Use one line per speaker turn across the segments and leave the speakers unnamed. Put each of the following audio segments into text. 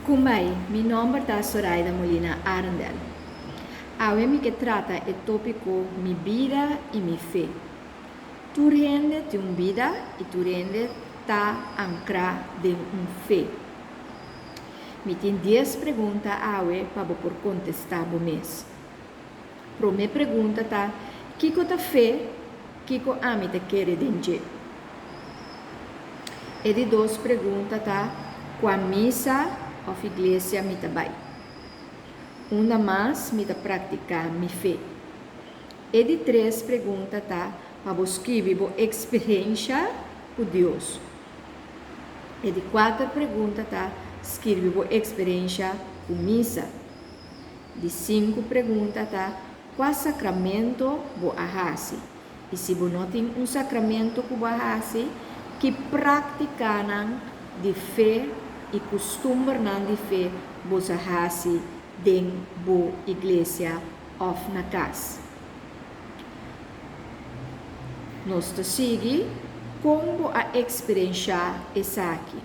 Kumbai, mi nòmber ta Soraida Molina Arendel. Awe mi ke trata e tópiko Mi bida i mi fe. Tur hende tin un bida i tur hende ta ankrá den un fe. Mi tin dies pregunta awe pa bo por kontestá bo mes. Promé pregunta ta, Kiko ta fe? Kiko ami ta kere den dje? E di dos pregunta ta, Kua misa òf iglesia mi ta bai? Unda mas mi ta praktiká mi fe? E di tres pregunta ta pa bo skibi bo eksperensha ku Dios. E di kuater pregunta ta skirbi bo eksperensha ku misa. Di sinku pregunta ta kua sakramento bo a hasi? I si bo no tin un sakramento ku bo a hasi, ki práktikanan di fe i kustumbernan di fe bo sa hasi den bo iglesia òf na kas? Nos ta sigui kon bo a eksperenshá esaki.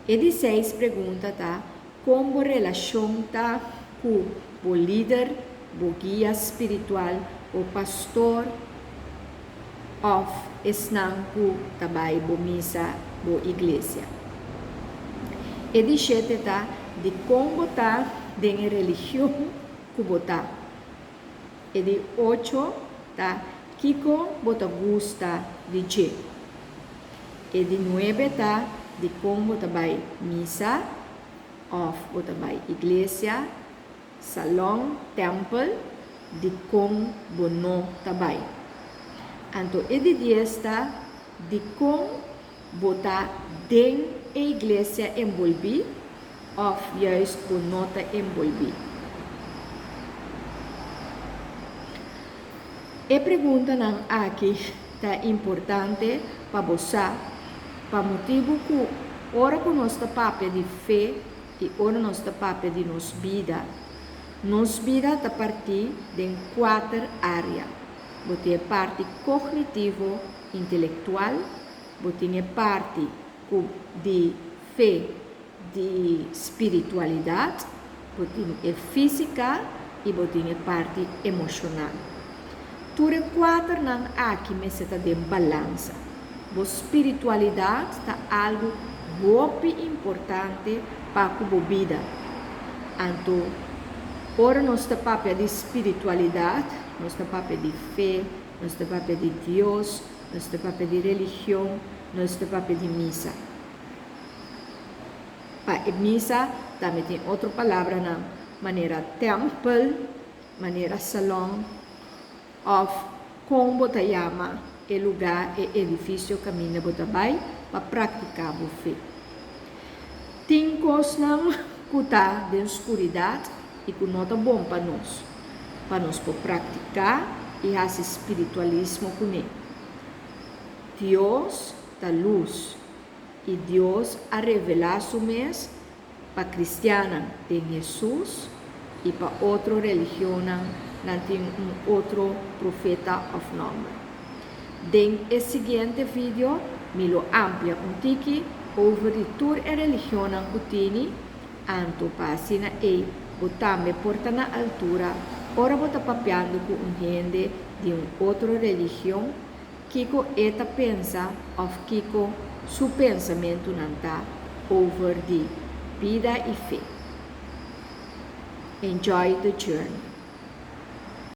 E di seis pregunta ta Kon bo relashon ta ku bo lider, bo guia spiritual, bo pastor òf esnan ku ta bai bo misa, bo iglesia? E di shete ta dikon bo ta den e religion ku bo ta. E di ocho ta kiko bo ta gusta di dje. E di nuebe ta dikon bo ta bai misa òf bo ta bai iglesia, salòn, tèmpel, dikon bo no ta bai. Anto e di dies ta dikon bo ta den e iglesia enbolbí òf juist bo no ta enbolbí. E preguntanan aki ta importante pa bo sa, pa motibu ku ora ku nos ta papia di fe i ora nos ta papia di nos bida, nos bida ta partí den kuater área. Bo tin e parti kognitivo, intelektual, bo tin e parti ku di fe di spiritualidat, bo tin e físika i bo tin e parti emoshonal. Tur e kuaternan aki mester ta den balansa. Bo spiritualidat ta algu hopi importante pa ku bo bida. Anto, ora nos ta papia di spiritualidat, nos ta papia di fe, nos ta papia di Dios, nos ta papia di religion, nos ta papia di misa. Pa e misa tambe tin otro palabranan manera tèmpel, manera salòn òf kon bo ta yama e lugá, e edifisio kaminda bo ta bai pa praktiká bo fe. Tin kosnan ku ta den skuridat i ku no ta bon pa nos, pa nos por praktiká i hasi spiritualismo kuné. Dios ta lus, i Dios a revelá su mes pa kristiannan den Hesus i pa otro religionnan nan tin un otro profeta òf nòmber. Den e siguiente video mi lo amplia un tiki over di tur e religionnan ku tini, anto pa asina ei bo tambe por ta na altura ora bo ta papiando ku un hende di un otro religion Kiko e ta pensa òf kiko su pensamentunan ta over di bida i fe. Enjoy the journey.